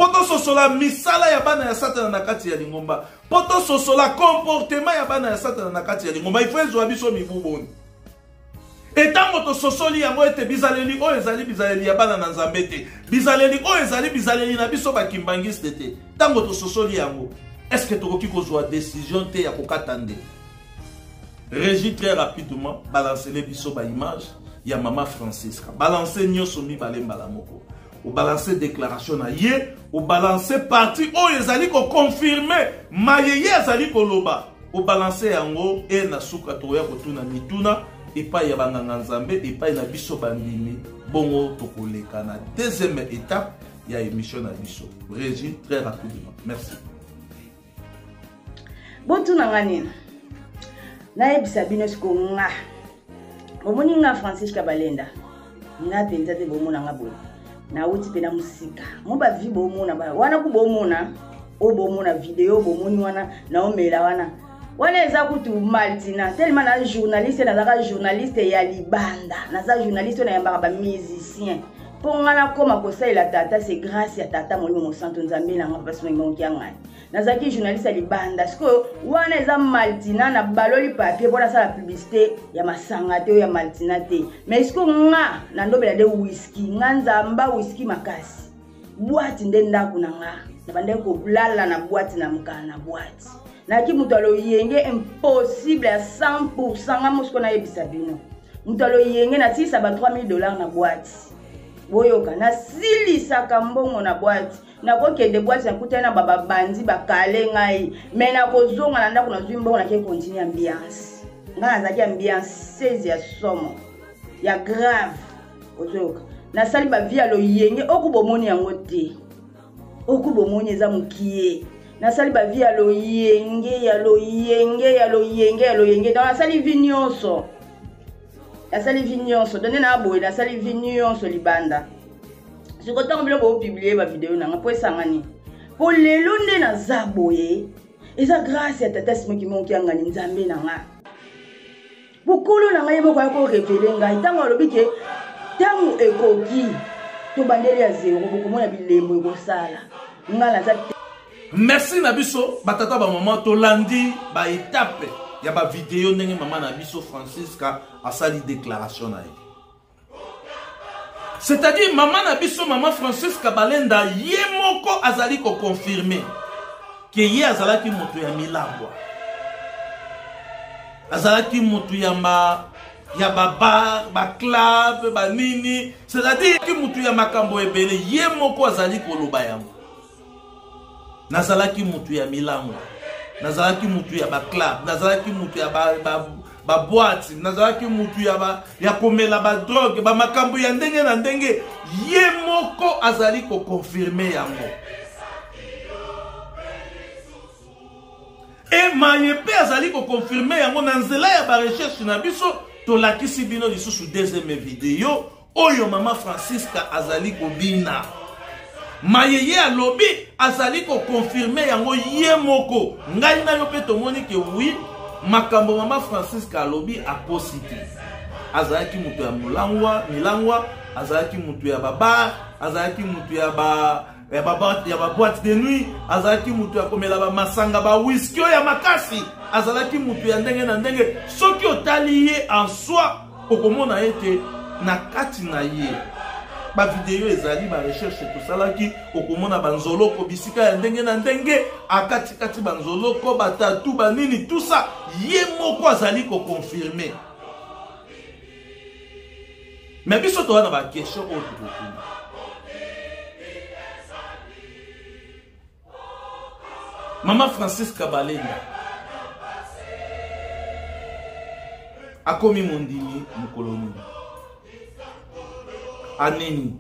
Mpo tososola misala ya bana ya Satana na kati ya lingomba, mpo tososola comportement ya bana ya Satana na kati ya lingomba, ifo ezwa biso mibu boni? Etango tososoli yango ete bizaleli oyo ezali bizaleli ya bana na Nzambe te, bizaleli oyo ezali bizaleli na biso bakimbangiste te, ntango tososoli yango, est-ce que tokoki kozwa decision te ya kokata nde? Régie, très rapidement, balancele biso ba image ya mama Francisca. Balance nyonso mibale mbala moko. Obalance déclaration na ye, obalance parti oyo ezali koconfirme maye ye azali koloba. Obalance yango e na suka tokoya kotuna mituna epai ya banganga Nzambe, epai na biso bandimi, bongo tokoleka na deuxième étape ya émission na biso. Régie, très rapidement. Merci. Botuna nga nini? Nayebisa bino siko nga. Bomoni nga Francisca Balenda. Nga mpenza te bomona nga boye. Nauti mpe na mosika. Mo ba vie bomona ba wana ku bomona o bomona video bomoni wana naomela wana. Wana eza kutu Maltina tellement na journaliste, nazalaka journaliste ya libanda. Naza journaliste oyo nayambaka ba musicien. Mpo nga nakoma kosalela tata, c'est grâce ya tata Molimo Mosantu Nzambe na nga Papa Simon Kimbangu Kiangani. Nazalaki journaliste ya libanda. Sikoyo wana eza Maltina, na baloli papier mpo nasala publicité ya masanga te oyo ya Maltina te. Mais sikoyo nga na ndobela de whisky, nga nzamba whisky makasi. Boîte nde ndako na nga. Nabandaki kolala na boîte na mokala na boîte. Nayaki moto ya loyenge impossible ya 100%, nga mosiko nayebisa bino. Moto ya loyenge nasilisa ba 3000 $ na boîte. Boyoka, nasilisaka mbongo na boîte. Nakokende boîte nakutani na babandi bakale ngai, mais nakozonga na ndako nazwi mbongo nake continue ambiance. Nga nazalaki ambiance 16 ya somo ya grave. Ozoyoka, nasali ba vie ya loyenge oku bomoni yango te, oku bomoni eza mokie. Nasali ba vie ya loyenge ya loyenge ya loyenge ya loyenge. Donc nasali vie nyonso, nasali vie nyonso. Donc nde na boye nasali vie nyonso libanda. Sikoyo ntango biloko bopublie ba video nanga po esangani, po lelo nde naza boye eza grâce ya tata Simon Kimbangu Kiangani Nzambe na nga. Bokolo na ngai moko ya ko révéler ngai ntango alobi ke ntango ekoki tobandeli ya zero, bokomona bilembo ekosala ngai naza te. Merci na biso batata ba mama, tolandi ba étape ya ba video ndenge mama na biso Francisca asali déclaration na ye. C'est-à-dire mama na biso mama Francisca Balenda ye moko azali ko confirmer ke ye azalaki moto ya milangwa, azalaki moto ya ma ya ba bar, ba club, ba nini, c'est-à-dire ki moto ya makambo ebele, ye moko azali koloba yango. Nazalaki moto ya milangwa, nazalaki moto ya ba club, nazalaki moto ya ba boîte, nazalaki moto ya ba, ya komela ba drogue, ba makambo ya ndenge na ndenge. Ye moko azali ko confirmer yango. E maye pe azali ko confirmer yango na nzela ya ba recherche na biso. Tolakisi bino lisusu deuxième vidéo oyo mama Francisca azali kobina. Maye ye alobi azali ko confirmer yango ye moko. Ngai na yo pe tomoni ke oui, makambo mama Francisca alobi akosi te. Azalaki moto ya molangwa, milangwa, azalaki moto ya ba bar, azalaki moto ya ba, ya ba boîte, ya ba boîte de nuit, azalaki moto ya komela ba masanga, ba whisky oyo ya makasi, azalaki moto ya ndenge na ndenge. Soki otali ye en soi, okomona ete na kati na ye ba video ezali, ba recherche tosalaki, okomona ba nzoloko bisika ya ndenge na ndenge, akatikati ba nzoloko, ba tatu, ba nini, tout ça ye moko azali ko confirmer. Mais biso toza na ba question oyo tokotuna. Mama Francisca Balenda akomi mondimi mokolo nini? Anini?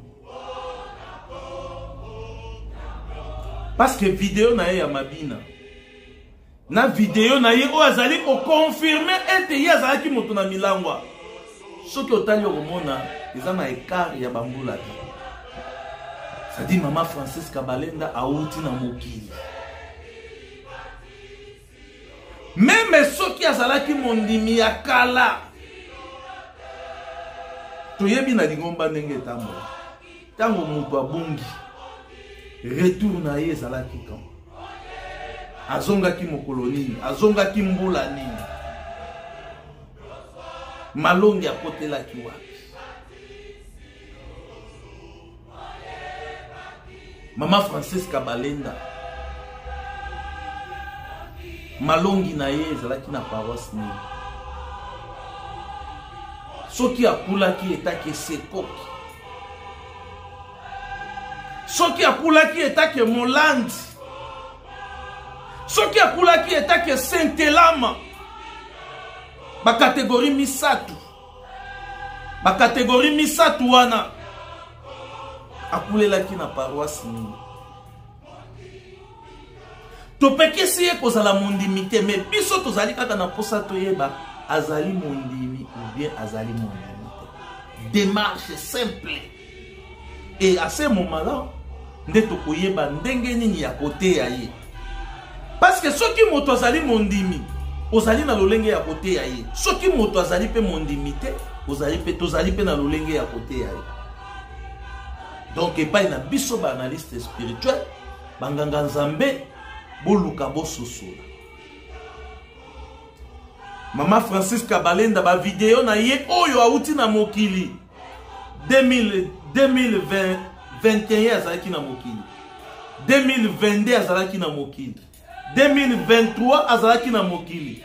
Parce que video na ye ya mabina na video na ye oyo azali koconfirme ete ye azalaki moto na milangwa, soki otali okomona eza na écart ya bambula te. C'est-à-dire mama Francisca Balenda awuti na mokili. Meme soki azalaki mondimi ya kala, toyebi na lingomba ndenge etambola. Ntango moto abungi, Retour na ye ezalaki quand? Azongaki mokolo nini? Azongaki mbula nini? Malongi akotelaki wapi? Mama Francisca Balenda malongi na ye ezalaki na paroisse nini? Soki akulaki etaki esekoki, soki akulaki etake molandi, soki akulaki etake sentelama, bakategori misato, bakategori misato wana akulelaki na paroisse nini? Topekisi ye kozala mondimi te, me biso tozali kaka na mposa toyeba azali mondimi ou bien azali mondimi te. Démarche simple. Et à ce moment-là, nde tokoyeba ndenge nini ya koteya ye. Parce que soki moto azali mondimi, ozali na lolenge ya koteya ye. Soki moto azali mpe mondimi te, ozali mpe, tozali mpe na lolenge ya koteya ye. Donc epai na biso ba analyste spirituel, banganga nzambe, boluka bososola. Mama Francisca Balenda ba video na ye oyo auti na mokili 2021 azalaki na mokili, 2022 azalaki na mokili, 2023 azalaki na mokili,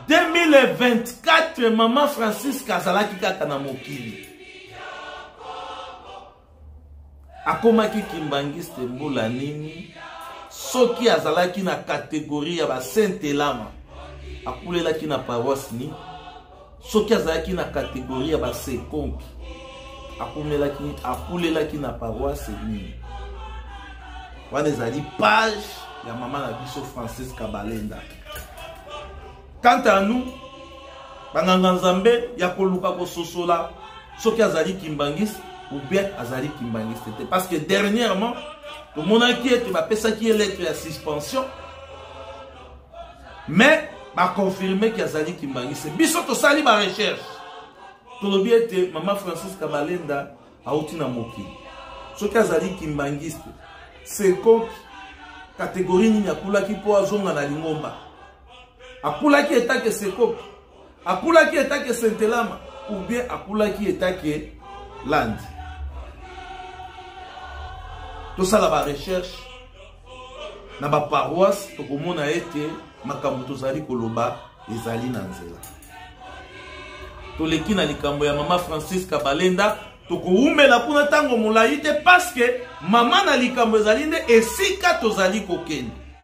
2024 mama Francisca azalaki kaka na mokili. Akomaki kimbangiste mbula nini? Soki azalaki na kategorie ya ba Saint-Elama, akulelaki na paroisse nini? Soki azalaki na kategorie ya ba Sekonki, akulelaki na paroisse nini? Wana ezali page ya mama na biso Francisca Balenda. Quant à nous, banganga nzambe ya koluka kososola soki azali kimbangiste ou bien azali kimbangiste te, parce que dernièrement tomonaki ete bapesaki ye lettre ya suspension, mais baconfirme ki azali kimbangiste. Biso tosali ba recherche, tolobi ete mama Francisca Balenda auti na mokili, soki azali kimbangiste sekoki kategorie nini akulaki mpo azonga na lingomba? Akulaki etake sekoki, akulaki etake sentelama, ou bien akulaki etake landi? Tosala ba recherche na ba paroisse, tokomona ete makambo tozali koloba ezali na nzela. Toleki na likambo ya mama Francisca Balenda, tokowumela kuna ntango molai te, parce que mama na likambo ezali nde esika tozali kokende.